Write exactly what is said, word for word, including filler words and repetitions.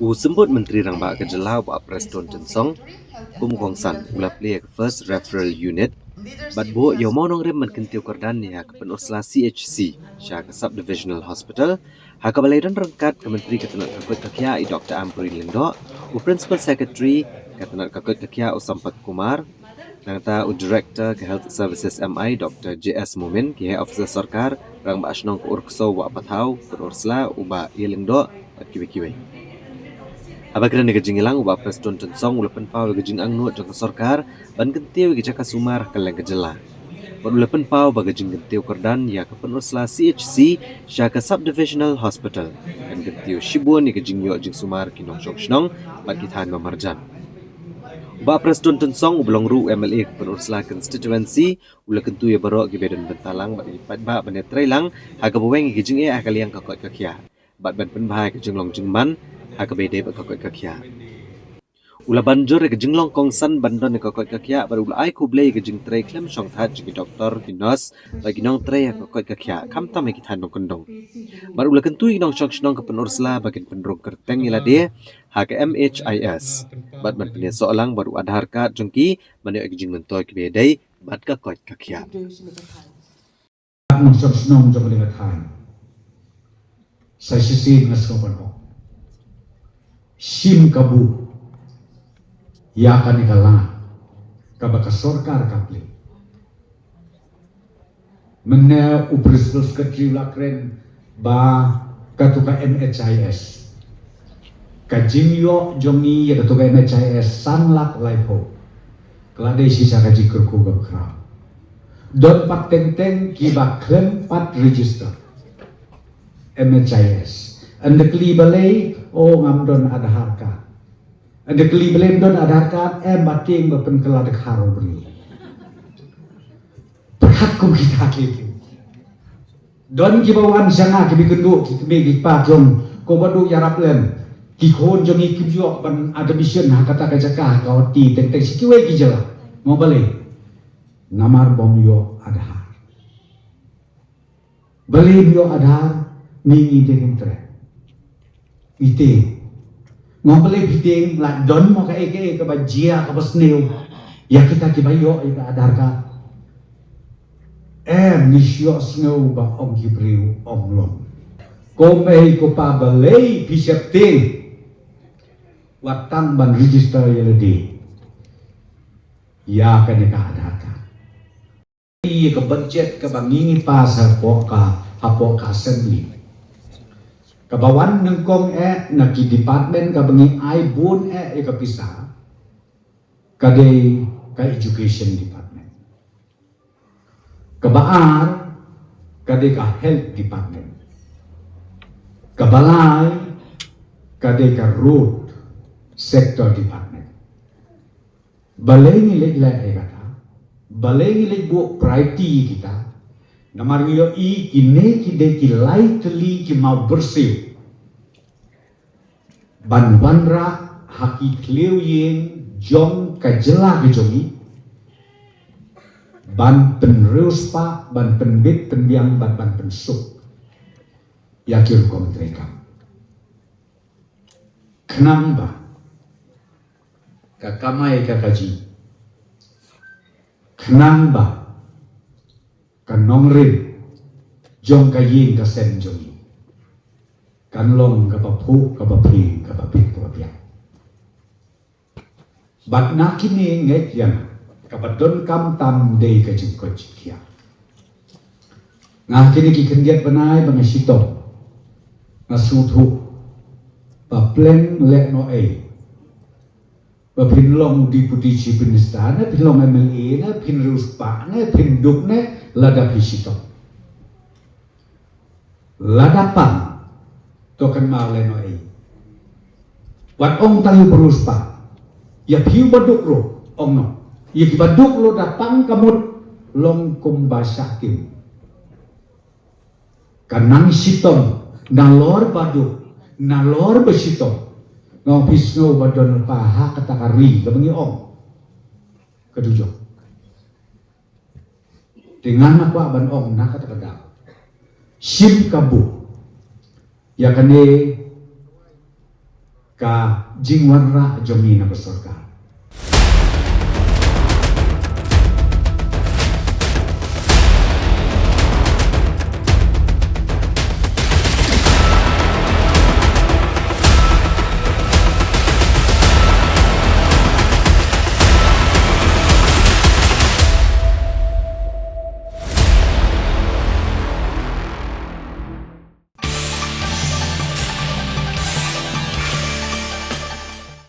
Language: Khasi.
U Symbud Myntri Rangbah ka jylla u Bah Prestone Tynsong kum u kongsan u la plie ïa ka First Referral Unit bad buh ïa u mawnongrim ban kyntiew kyrdan ïa ka pynursla C H C sha ka Sub Divisional Hospital, ha kaba la ïadon ryngkat ka Myntri ka tnat ka koit ka khiah i Doctor Ampareen Lyngdoh, u Principal Secretary ka tnat ka koit ka khiah u Sampath Kumar, nangta u Director ka Health Services M I Doctor J S Momin, ki heh officer sorkar, rangbah shnong ka Urksew Wahpathaw, pynursla u Bah A Lyngdoh bad kiwei kiwei. Haba kren ïa ka jingïalang u Bah Prestone Tynsong u la pynpaw ïa ka jingangnud jong ka sorkar ban kyntiew ïa ka jaka sumar ha kylleng ka jylla. Bad u la pynpaw ba ka jingkyntiew kyrdan ïa ka pynursla C H C sha ka Sub Divisional Hospital kan kyntiew shibun ïa ka jingïoh jingsumar ki nongshong shnong bad ki thaiñ ba marjan. U Bah Prestone Tynsong uba long ruh u M L A ka Pynursla Constituency u la kyntu ïa baroh kiba don bynta lang bad ki paidbah ban ïatreilang ha kaba weng ïa ka jingeh ha ka liang ka koit ka khiah bad ban pynbha ïa ka jinglong jingman ha kaba ïadei bad ka koit ka khiah. U la ban jur ïa ka jinglong kongsan ban don ïa ka koit ka khiah bad u la ai khublei ïa ka jingtrei khlem shongthait jong ki doktor, ki nurse bad ki nongtrei ha ka koit ka khiah, khamtam ïa ki thaiñ nongkyndong. Bad u la kyntu ïa ki nongshong shnong ka Pynursla ba kin pynrung kyrteng ïa lade ha ka M H I S bad ban pynïasoh lang bad u Aadhaar card jong ki ban ïoh ïa ki jingmyntoi kiba ïadei bad ka koit ka khiah. Nongshong shnong jong ka thaiñ, sa shisien nga sngew ban ong, shim kabu ïa kane ka lad kaba ka sorkar ka plie. Mynne u Principal Secretary u la kren ba kato ka M H I S, ka jingïoh jong ngi ïa kato ka M H I S san lak laiphew ka la dei shisha ka jingkyrkhu kaba khraw. Don pat teng teng kiba khlem pat register M H I S. Ynda kylli balei, o ngam don Aadhaar card. Ynda kylli balei ym don Aadhaar card, em ba tieng ba pynkylla dkhar u briew. Pyrkhat kum kita ki ki. Don kiba wan sha nga kiba kynduh ki kmie ki kpa jong ko ba duh ïarap lem. Ki khun jong ngi kim ïoh ban admission ha kata ka jaka ha ka hoti teng teng sha kiwei ki jylla. Mo balei? Namar bym ïoh Aadhaar. Balei ym ïoh Aadhaar? Ngi ngi dei ngi treh. Ite. Ngam balei phi tieng, la don mo kaei kaei kaba jia kaba sniew ïa kita kiba ïoh ïa ka Aadhaar card? Em, ngi shu ïohsngew ba ong ki briew ym long. Ko mei ko pa, balei phi sheptieng? Wat tang ban register ïa lade ïa kane ka Aadhaar card. Ïa ka budget kaba ngi ngi pass hapoh ka, hapoh ka assembly, kaba wan nyngkong eh na ki department kaba ngi ai bun eh ïa ka pisa, ka dei ka education department. Kaba ar ka dei ka health department. Kaba lai ka dei ka road sector department. Balei ngi leit leh ïa kata? Balei ngi leit buh priority ïa kita? Namar ngi ïohi kine ki dei ki lai tylli ki maw byrsiw ban wanrah ha ki thliew ïing jong ka jylla ka jong ngi, ban pynriewspah, ban pynbit pynbiang bad ban pynsuk ïa ki rukom treikam. Khnang ba ka kamai ka kajih, khnang ba ka nongrim jong ka ïing ka sem jong ngi kan long kaba phuh, kaba phi, kaba phi, kaba biang. Bad na kine ngeit ïa nga, kaba donkam tam dei ka jingkoit jingkhiah. Nga kine ki khyndiat bnai ba nga shitom, nga sngewthuh ba pleng lehnohei ba phin long Deputy Chief Minister ne phin long M L A ne phin riewspah ne phin duk ne lada phi shitom. Lada pang to kynmaw lehnohei. Wat ong tang ïa u riewspah, ïa phi u baduk ruh ong noh. Ïa ki baduk ruh da pang ka mut long kumba shah tim. Ka nang shitom nalor baduk, nalor ba shitom. Nga ong phi sngew ba don lypa ha kata ka ri kaba ngi ong ka dujok. Te nga nga kwah ban ong na kata ka daw, shim kabu ïa kane ka jingwanrah jong ngi na ka sorkar.